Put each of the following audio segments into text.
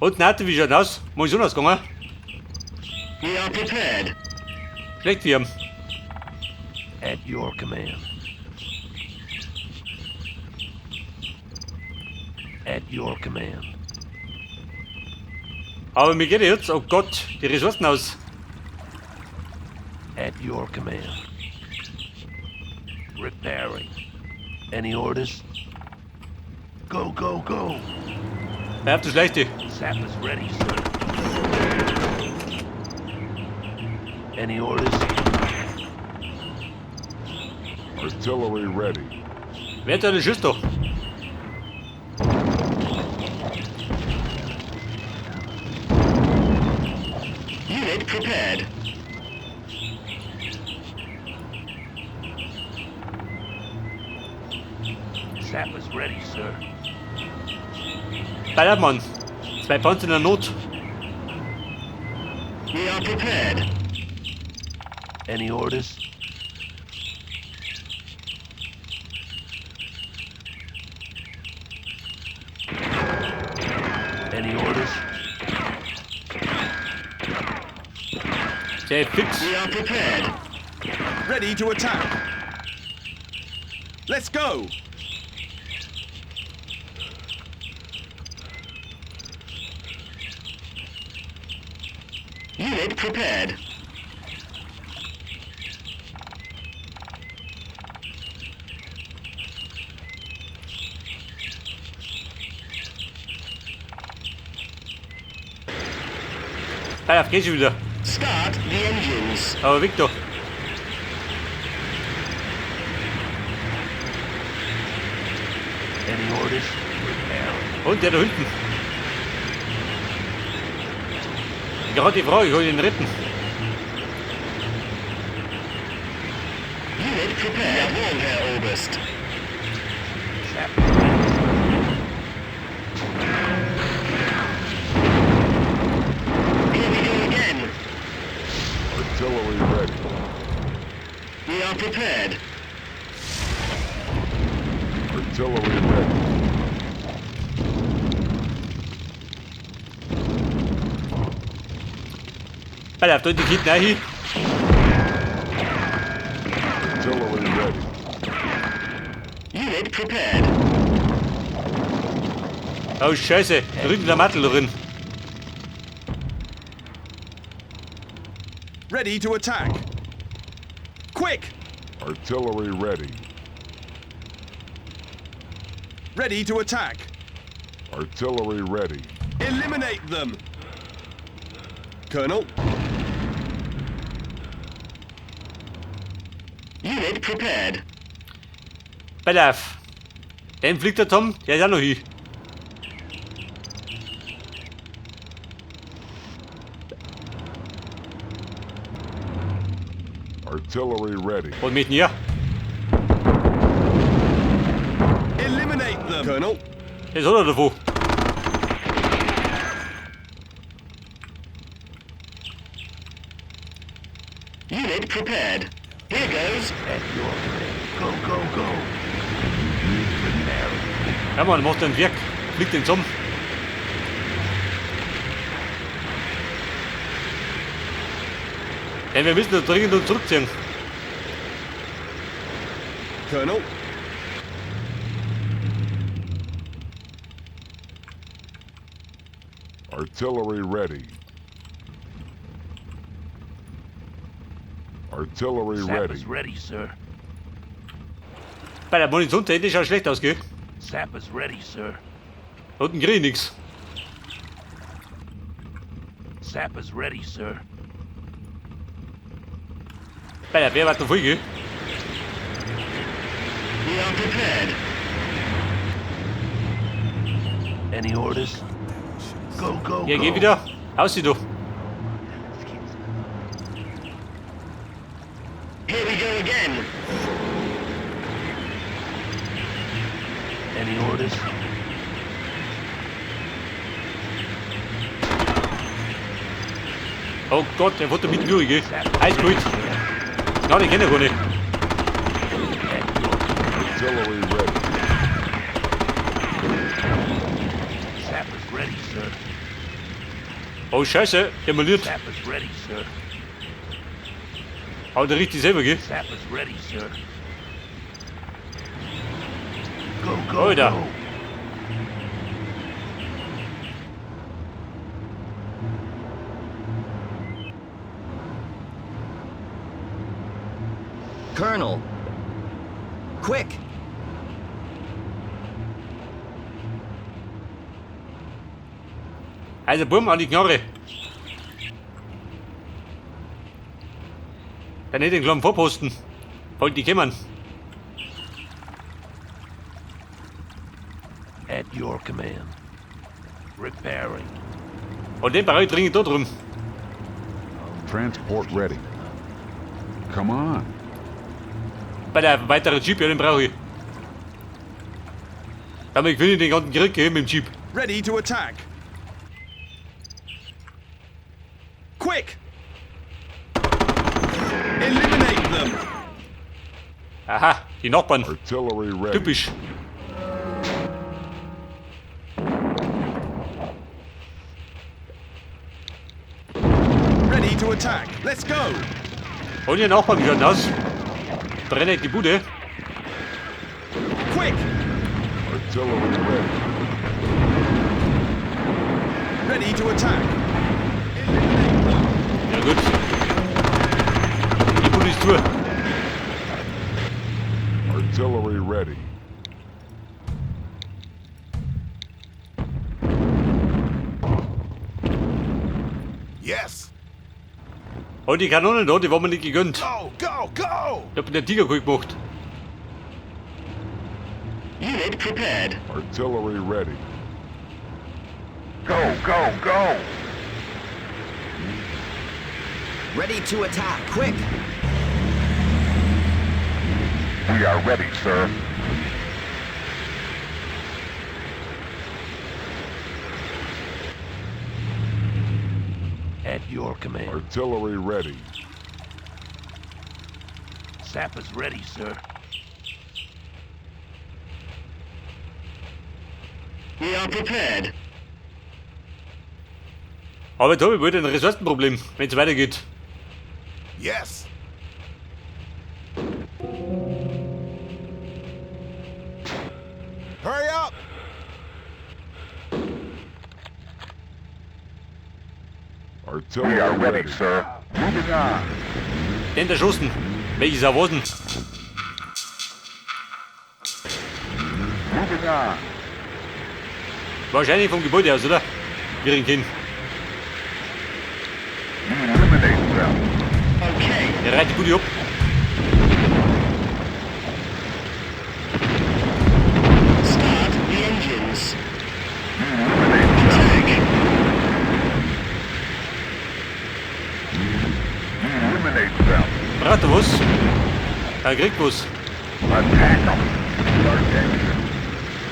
Und Nate, wie schaut aus? Munition ausgegangen? We are prepared. Schlecht für ihn. At your command. At your command. Aber mir geht jetzt, oh Gott, die Ressourcen aus. At your command. Repairing. Any orders? Go, go, go. Bleib du Schlechte. Sappers ready, sir. Any orders? Artillery ready. Wer hat da den Schuss doch? Unit prepared. Sappers ready, sir. Bleib, Mann. Zwei Panzer in der Not. We are prepared. Any orders? Any orders? Sehr fix. We are prepared. Ready to attack. Let's go. Unit prepared. Bleib auf, geht schon wieder. Start the engines. Aber Victor. Any orders? Repairing. Und der da hinten. Gerade die Frage, ich hol ihn retten. Unit prepared. Jawohl, Herr Oberst. Sappers ready, sir. Here we go again. Artillery ready. We are prepared. Artillery ready. Bleib auf, da in die Kiste rein. Artillery ready. Unit prepared. Oh Scheiße, da drüben der Mattel drin. Ready to attack. Quick. Artillery ready. Ready to attack. Artillery ready. Eliminate them. Colonel. Unit prepared. Pass auf. Den fliegt der Tom, der ist auch noch hier. Artillery ready. Und mit mir. Eliminate them. Colonel. Das hat er davon. Unit prepared. Here goes. At your command. Go, go, go. Repairing. Ja, Mann, macht ein Werk. Fliegt den zusammen. Denn wir müssen da dringend uns zurückziehen. Colonel. Artillery ready. Artillery ready. Sappers ready, sir. Bei der Munition hätte schaut schlecht aus, gell? Sappers ready, sir. Da unten krieg ich nix. Sappers ready, sir. Bei der Wehr war da voll, gell? We are prepared. Any orders? Go, go, Ja, go. geh wieder. Aus, du. Here we go again. Any orders? Oh Gott, der wird da mitten durch, gell? Eiskalt. Ja, den kenn ich gar nicht. At your Artillery ready. Sappers ready, sir. Oh Scheiße, demoliert. Sappers ready, sir. Aber der richtig selber, gell? Sappers ready, sir. Go, go, Alter. go. Colonel. Quick! Also Bumm an die Knarre. Dann hätte ich den kleinen Vorposten. Wollt die kommen. At your command. Repairing. Und den brauche ich dringend da drum. Transport ready. Come on. Bei der weiteren Jeep, ja, den brauche ich. Damit gewinne ich den ganzen Krieg, gell, mit dem Jeep. Ready to attack. Quick! Eliminate them. Aha, die Nachbarn. Artillery ready. Typisch. Ready to attack. Let's go. Und die Nachbarn, wie schaut denn aus? Brennen die Bude. Quick! Artillery ready. Ready to attack. Eliminate them. Ja gut. Die Bude ist zu. Artillery ready. Yes. Und die Kanonen da, die waren mir nicht gegönnt. Go, go, go! Ich hab den Tiger gut gemacht. Unit prepared. Artillery ready. Go, go, go. Ready to attack. Quick! We are ready, sir. At your command. Artillery ready. Sappers ready, sir. We are prepared. Aber jetzt habe ich wohl ein Ressourcenproblem, wenn es weitergeht. Yes. Hurry up! Artillery ready. sir. Moving on. Den erschossen. Welches Erwachen? Moving on. Wahrscheinlich vom Gebäude aus, oder? Wir ihn kennen. Eliminate them. Okay. Der reiht die Bude ab. Start the engines. Attack. Eliminate them. Braucht er was? Er kriegt was. Attack them. Start engine.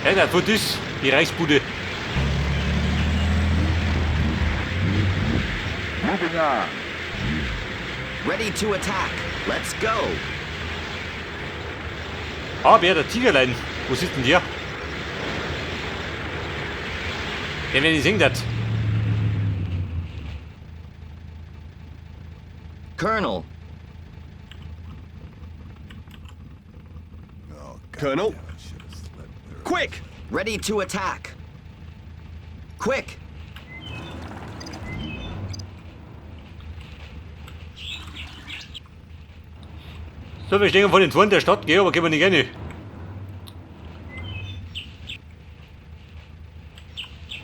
Ja, der tut das. Die Reichsbude. Moving on. Ready to attack. Let's go. Ah, wer der Tigerlein. Wo sitzt denn der? Der, wenn ich sehen dat. Colonel. Oh, God Colonel. damn it, should've slept there. Quick! Ready to attack. Quick! So, wir stehen vor den Toren der Stadt, gell, aber gehen wir nicht rein.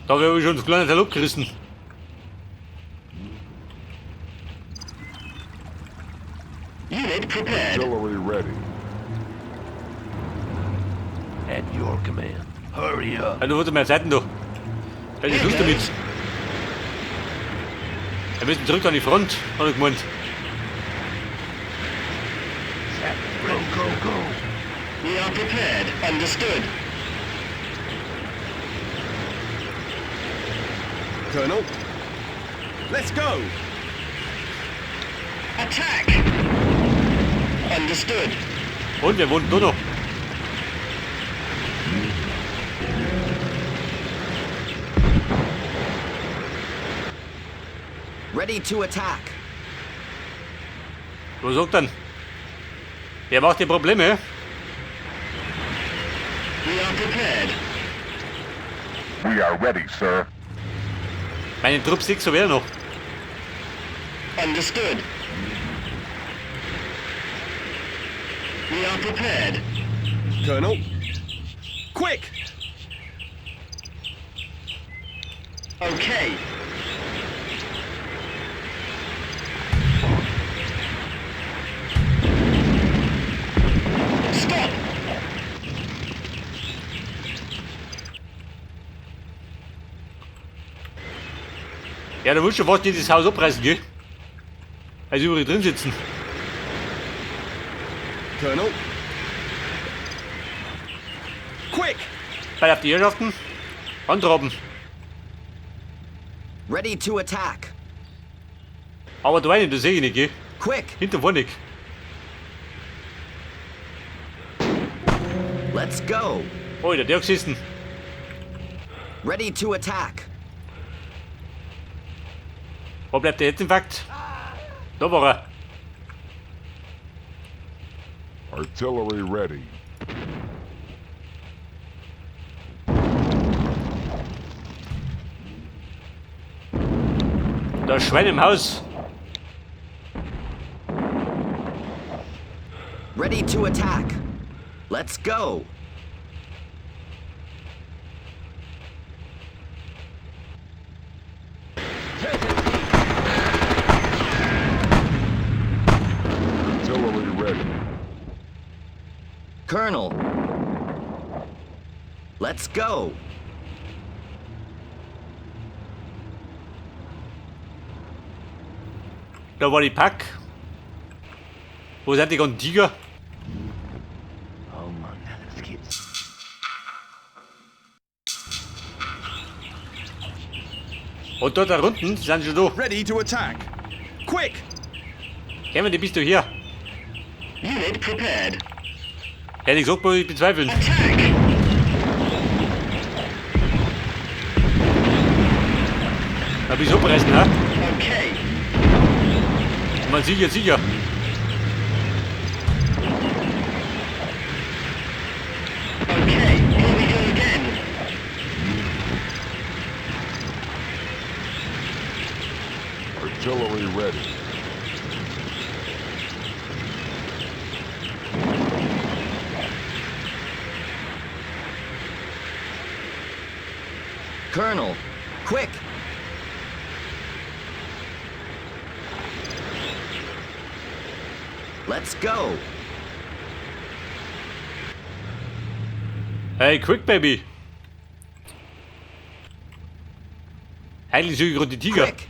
Da habe ich schon das kleine Teil abgerissen. Unit prepared. Artillery ready. At your command. Hurry up. Ja, du wurdest mehr Zeiten da. Da ist Schluss damit. Wir müssen zurück an die Front, hat er gemeint. Go, go, go. We are prepared. Understood. Colonel. Let's go. Attack. Understood. Und wir wohnen da noch. Ready to attack. Was sagt denn? Wer macht die Probleme? We are prepared. We are ready, sir. Meine Trupp 6 so noch. Understood. We are prepared. Colonel. Quick! Okay. Stop! Ja, da willst du fast nicht das Haus abreißen, gell? Also überall drin sitzen. Colonel. Quick! Bei auf die Herrschaften. Antraben. Ready to attack. Aber da rein, das sehe ich nicht, gell? Quick. Hinter vorne nicht. Let's go. Alter, der gesessen. Ready to attack. Wo bleibt der Herzinfarkt? Da war er. Artillery ready. Da ist Schwein im Haus. Ready to attack. Let's go. Artillery ready. Colonel. Let's go. Da war die Pack. Wo sind die ganzen Tiger? Oh Mann, das gibt's. Und dort da unten sind schon da. Ready to attack. Quick! Kevin, die bist du hier. Unit prepared. Hätte ich gesagt, muss ich bezweifeln. Attack! Da bin ich abreißen, hä? Okay. Man sicher, sicher. Okay, here we go again. Artillery ready. Colonel. Quick. Let's go. Hey, quick, baby. Eigentlich suche ich gerade die Tiger. Quick.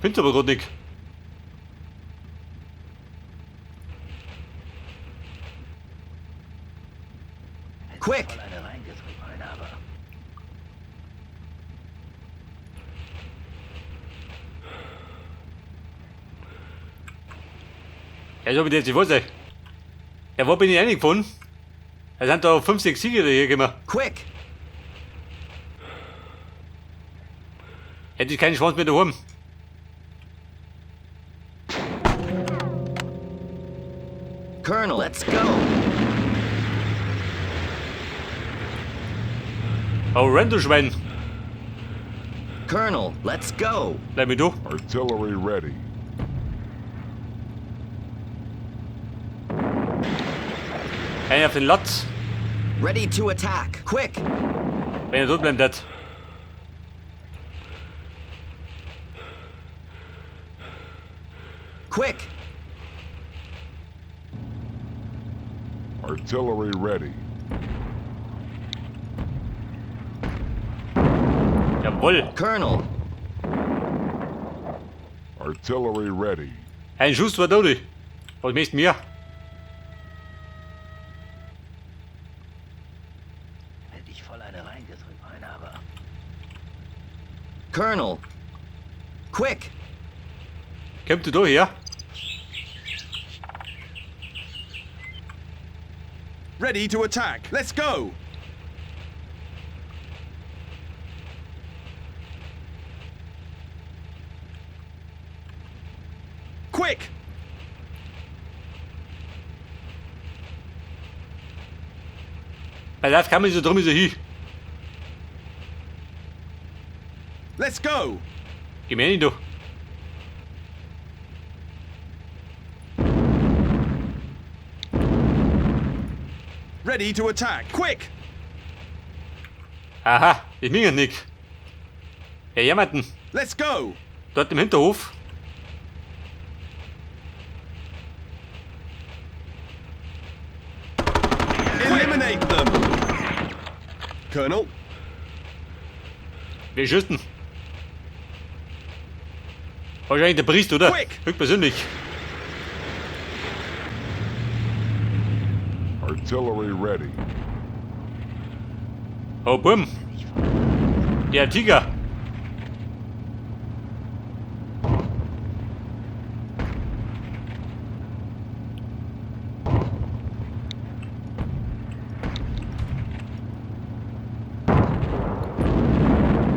Find's aber gerade nicht. Quick. Voll eine reingedrückt, mein aber. Ja, so bin ich jetzt nicht vorstellen. Ja, wo bin ich reingefahren? Da sind da 5, 6 Tiger hier gekommen. Quick. Hätte ich keine Chance mehr daheim. Colonel, let's go. Oh, renn, du Schwein. Colonel, let's go. Bleib mir du. Artillery ready. Einer auf den Latz. Ready to attack. Quick. Wenn er tot bleibt, das. Quick. Artillery ready. Jawohl. Colonel. Artillery ready. Ein Schuss war da, du. Was möchtest du mir? Hätte ich voll eine reingedrückt, mein aber. Colonel. Quick. Kommt du da her? Ready to attack. Let's go! Quick! Pass auf, kann man so drum so hin. Let's go! Geh mir hin, du. Ready to attack. Quick! Aha, ich mingert nicht. Ja, jemanden. Let's go! Dort im Hinterhof. Eliminate them! Colonel, Wir schüssen. Wahrscheinlich der Priest, oder? Quick! Höchstpersönlich. Artillery ready. Oh, Bumm. Der Tiger.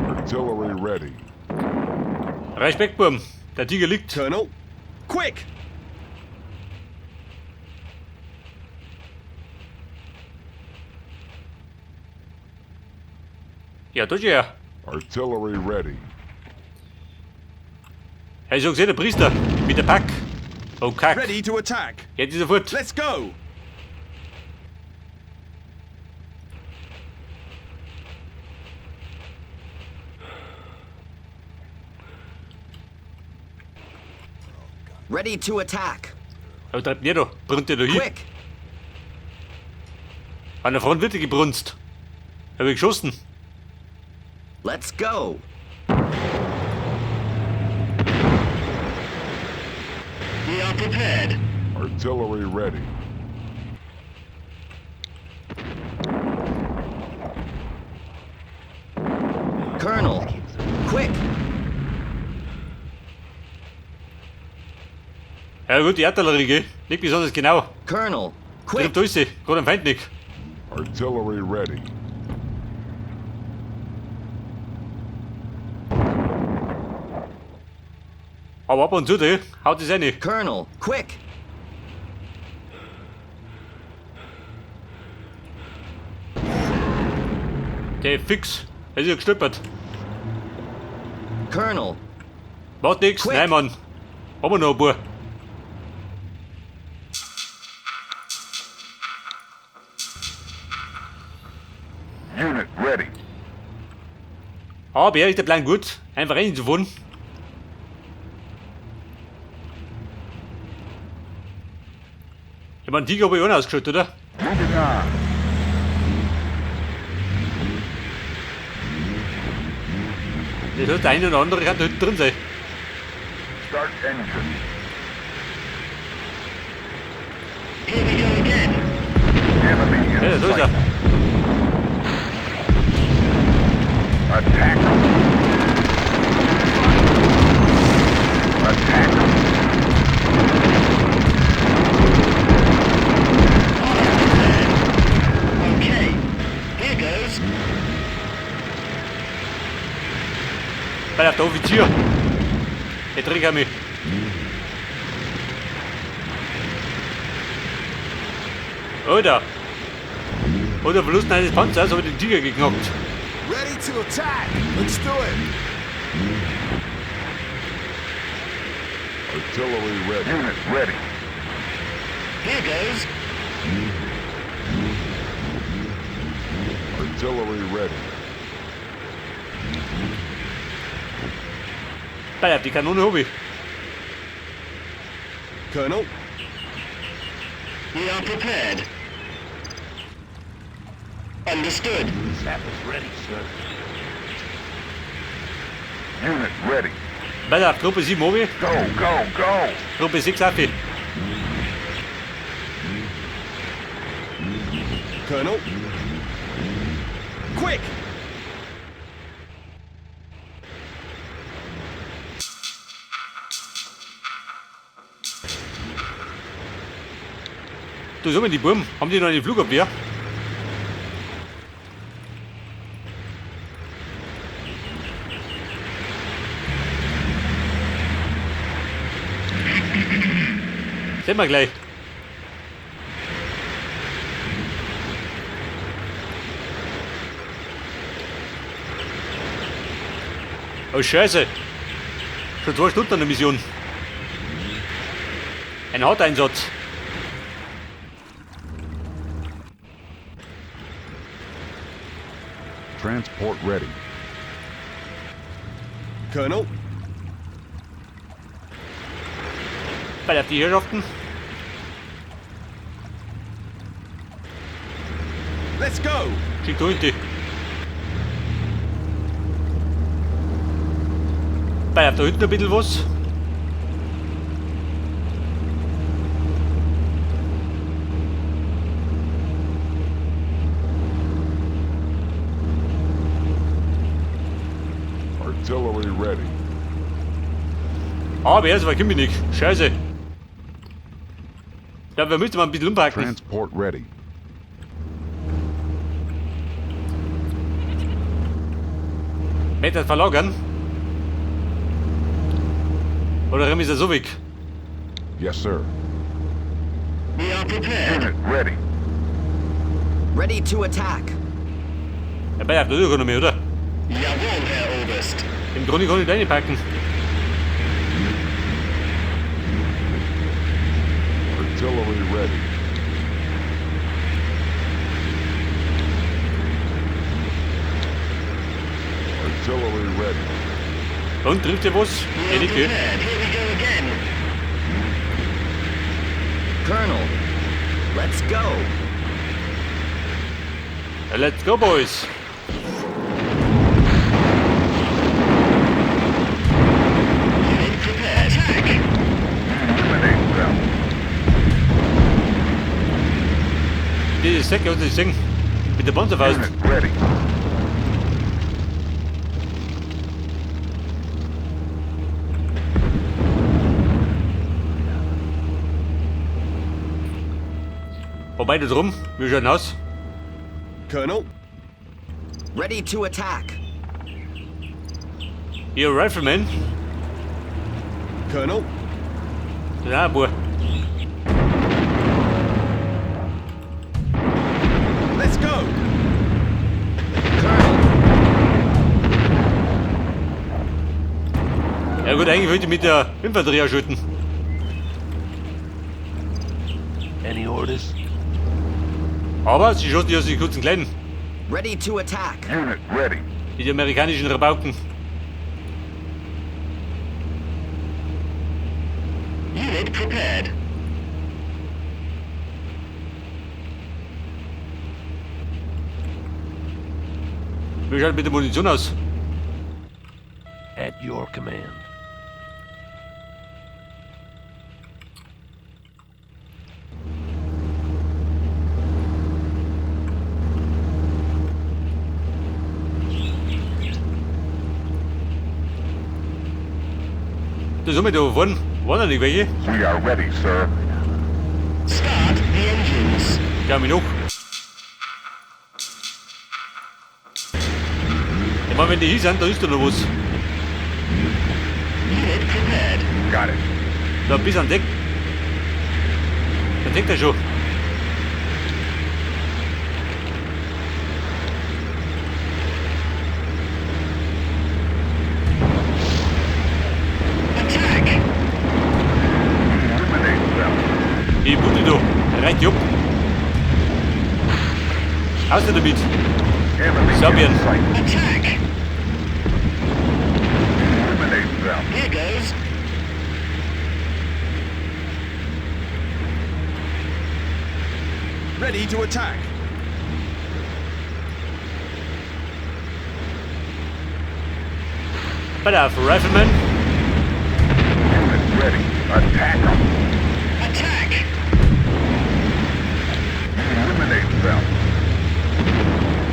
Artillery ready. Respekt, Bumm. Der Tiger liegt. Colonel, quick! Ja, da ist er. Artillery ready. Hey, so gesehen, der Priester. Mit der Pack. Oh, Kack. Ready to attack. Jetzt ist er fort. Let's go! Ready to attack. Aber treibt der da? Brunnt der da hin? Quick! An der Front wird er gebrunst. Hab ich geschossen. Let's go. We are prepared. Artillery ready. Colonel, quick! Ja gut, die Artillerie, gell? Nicht besonders genau. Colonel, quick! Trifft alles, gerade am Feind nicht. Artillery ready. Aber ab und zu, gell? Haut es rein. Colonel, quick! Der fix. Er ist ja gestolpert. Colonel, Macht nix. Quick. Nein, Mann. Haben wir noch ein paar. Unit ready. Aber ja, ist der Plan gut. Einfach reinzufahren. Ich mein, Tiger habe ich auch noch ausgeschaut, oder? Moving on. Das heißt, der eine oder andere kann da hinten drin sein. Start engine. Here we go again. Enemy in Ja, da ist sight. er. Attack. Attack. Okay. Here goes. Weil auf der Offizier. Der trinkt mich. Oder? Oder Verlust eines Panzers habe ich den Tiger geknockt. Ready to attack. Let's do it. Artillery ready. Unit ready. Here goes. Artillery ready. Weil auf die Kanone habe ich. Colonel, We are prepared. Understood. Sappers ready, sir. Unit ready. Weil auf Gruppe 7 habe ich. Go, go, go. Gruppe 6 auf ich. Colonel. Quick! Du, sag mal, die Buben, haben die noch eine Flugabwehr? Sehen wir gleich. Oh Scheiße. Schon 2 Stunden an der Mission. Ein Haupteinsatz. Transport ready. Colonel. Bei der die Herrschaften. Let's go. Schick da hinten. Bei da hinten ein bisschen was. Artillery ready. Aber er ist aber nicht. Scheiße. Ja, wir müssen mal ein bisschen umpacken. Transport ready. Möchte das verlagern? Oder rennen wir so weg? Yes, sir. We are prepared. Unit ready. Ready to attack. Ja, bei der Ökonomie, oder? Jawohl, Herr Oberst. Im Grunde kann ich da reinpacken. Artillery ready. Artillery ready. Und trifft ihr was? We Eh, are nicht, gell? prepared. Here we go again. Colonel, let's go. Ja, let's go, boys. Unit prepared. Attack! Eliminate them. Die Säcke, was ich singen. Mit der Panzerfaust. Unit ready. Wobei da drum, wir schauen aus. Colonel. Ready to attack. Hier, Rifleman. Colonel. Ja, boah. Let's go. Colonel. Ja gut, eigentlich würde ich mit der Infanterie erschütten. Any orders? Aber sie schossen ja die kurzen Kleinen. Ready to attack. Unit ready. Die amerikanischen Rabauken. Unit prepared. Wie schaut mit der Munition aus? At your command. Das haben wir da vorne. Waren da nicht welche? We are ready, sir. Start the engines. Ja, mich noch. Ich meine, wenn die hier sind, da ist da noch was. Unit prepared. Got it. Da bis an Deck. Dann deckt er schon. Attack! Eliminate them. Die Bude da. Reicht die ab. Aus damit. Enemy in Serbian. sight. Attack! Eliminate them. Here goes. Ready to attack. Pass auf, Rifleman. Unit ready. Attack them. Attack! Eliminate them.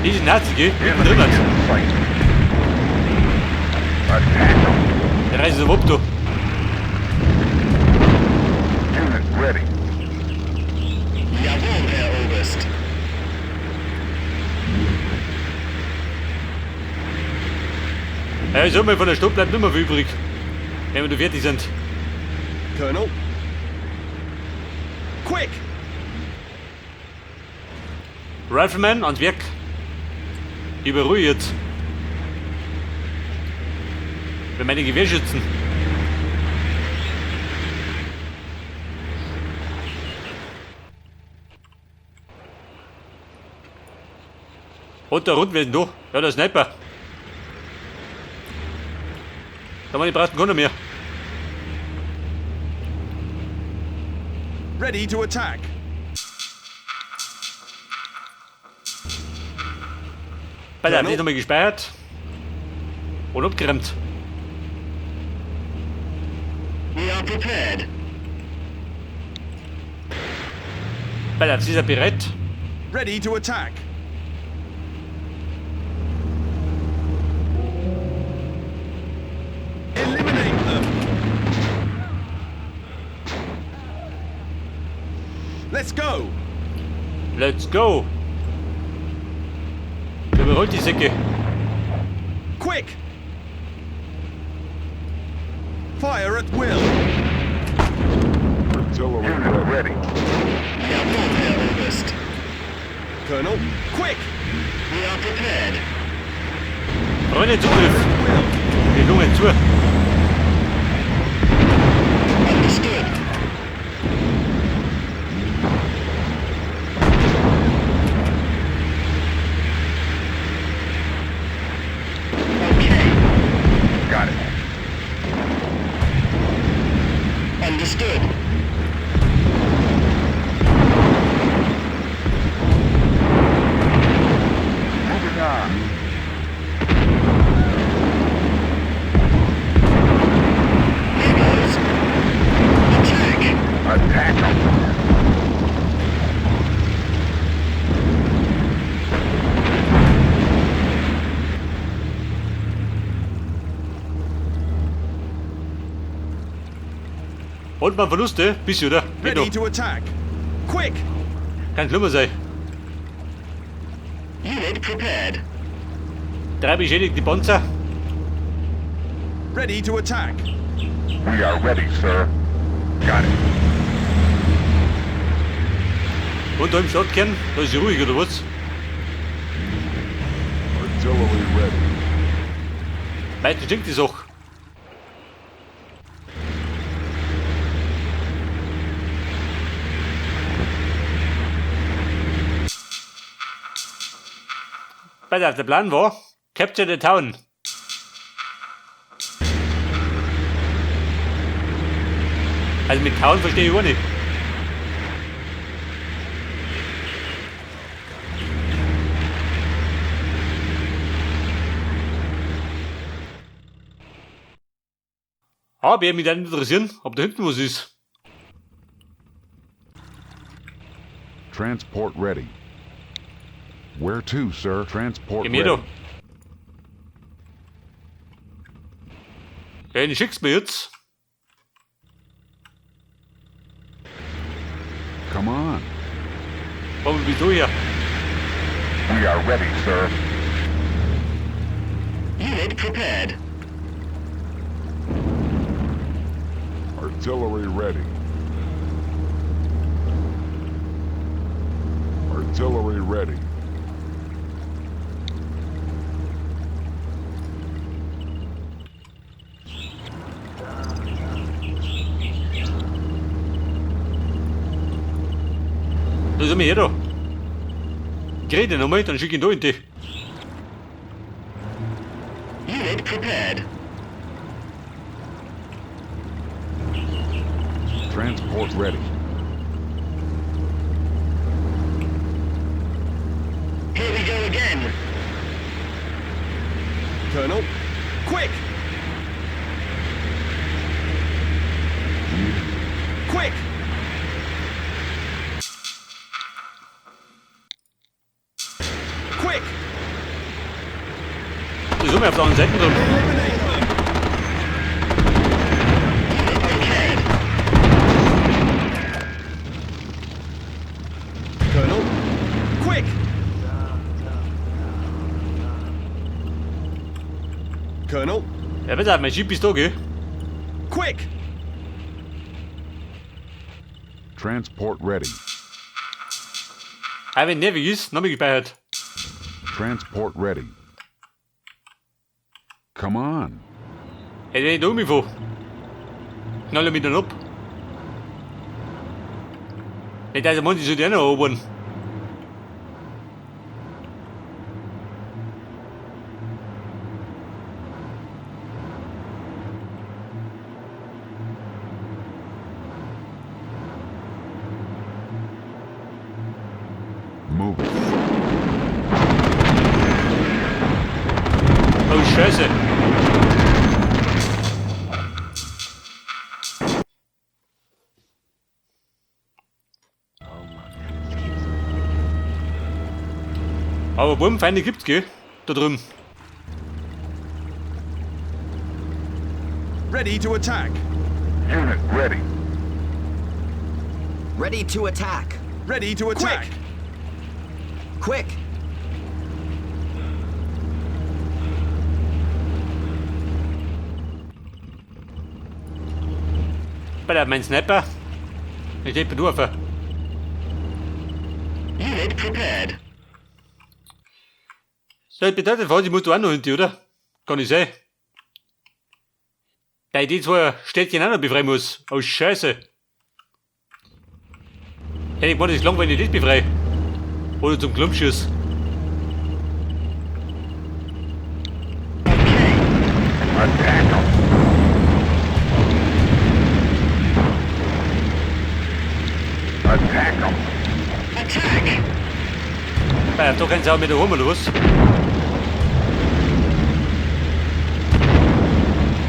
Die sind Nazi, gell? Mitten Enemy drin. in sight. Attack them. Der reißt so ab, du. Unit ready. Jawohl, Herr Oberst. Ja, ich sag mal, von der Stadt bleibt nicht mehr viel übrig. Wenn wir da fertig sind. Colonel. Quick! Rifleman ans Werk. Überruhe jetzt. Für meine Gewehrschützen. Und der Rund werden da. Ja, der Sniper. Da waren die brauchen keiner mehr. Ready to attack. Bei der Colonel? nicht nochmal gespeichert. Und abgeräumt. We are prepared. Bei der ist er bereit. Ready to attack. Eliminate them. Let's go. Let's go. Überrollt die Säcke. Quick! Fire at will. Artillery Unit ready. Jawohl, Herr Oberst. Colonel, quick! We are prepared. Freunde, Zugriff. Will. Wir lungen zu. Understood. Okay. Got it. Understood. Moving on. Here goes. Attack. Attack them. Und man Verluste? Bisschen, oder? Geht Ready noch. to attack. Quick! Kann schlimmer sein. Unit prepared. Drei beschädigte Panzer. Ready to attack. We are ready, sir. Got it. Und da im Stadtkern, da ist sie ruhig, oder was? Artillery ready. Meistens stinkt die Sache. Pass auf, der Plan war, Capture the Town. Also mit Town verstehe ich auch nicht. Aber ich mich dann interessieren, ob da hinten was ist. Transport ready. Where to, sir? Transport Geh mir ready. da. Ja, den schickst du mir jetzt. Come on. Warum bist du hier? We are ready, sir. Unit prepared. Artillery ready. Artillery ready. Da sind wir her da. Grete nochmal, dann schick ihn da in die. Unit prepared. Transport ready. Here we go again. Colonel, quick! Quick! Quick! Da sind wir auf der anderen Seite drin. Eliminate them! Unit prepared. Colonel, quick! Colonel, Ja, pass auf, mein Jeep ist da, gell? quick! Transport ready. Auch wenn nervig ist, noch gespeichert. Transport ready. Come on. Hätte ich nicht umgefahren. Knalle mich dann ab. Nicht, dass manche so die auch noch erobern. Move it. Oh, Scheiße. Oh Mann. Excuse me. Aber Wurmfeinde gibt's, gell? Da drüben. Ready to attack. Unit ready. Ready to attack. Ready to attack. Quick! Bei der, mein Sniper. Ich steht bei Dorf. Unit prepared. So, das bedeutet, was, ich muss da auch noch hin, oder? Kann nicht sein. Da ich die zwei Städtchen auch noch befreien muss. Oh, Scheiße. Hätte ich gemeint, es ist lang, wenn ich das befreie. Oder zum Klumpschuss. Okay. Attack 'em. Attack 'em. Attack! Weil da können sie auch mit der Home, oder was?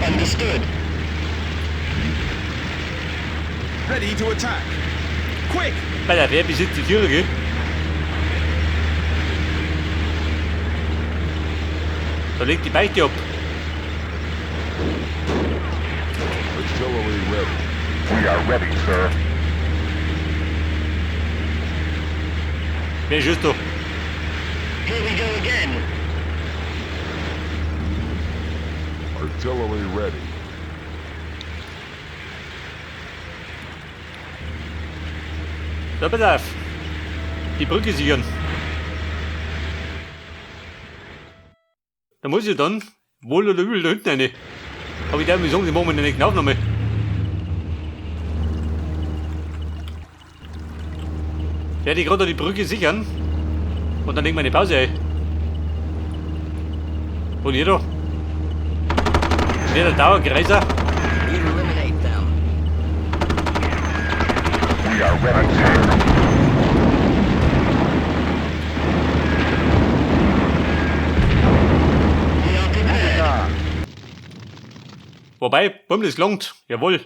Understood. Ready to attack. Quick! Bei der wer besitzt die Tiere, gell? Da legt die Beichte ab. Artillery ready. We are ready, sir. Wer schießt da? Here we go again. Artillery ready. Da, pass auf. Die Brücke sichern. Da muss ich dann wohl oder übel da hinten rein. Aber ich darf mir sagen, die machen wir in der nächsten Aufnahme. Werde ich gerade die Brücke sichern und dann legen wir eine Pause ein. Und ihr da? Der Dauergreiser. Eliminate them. We are ready. Attack 'em. We are prepared. Wobei, bumm, das gelangt. Jawohl.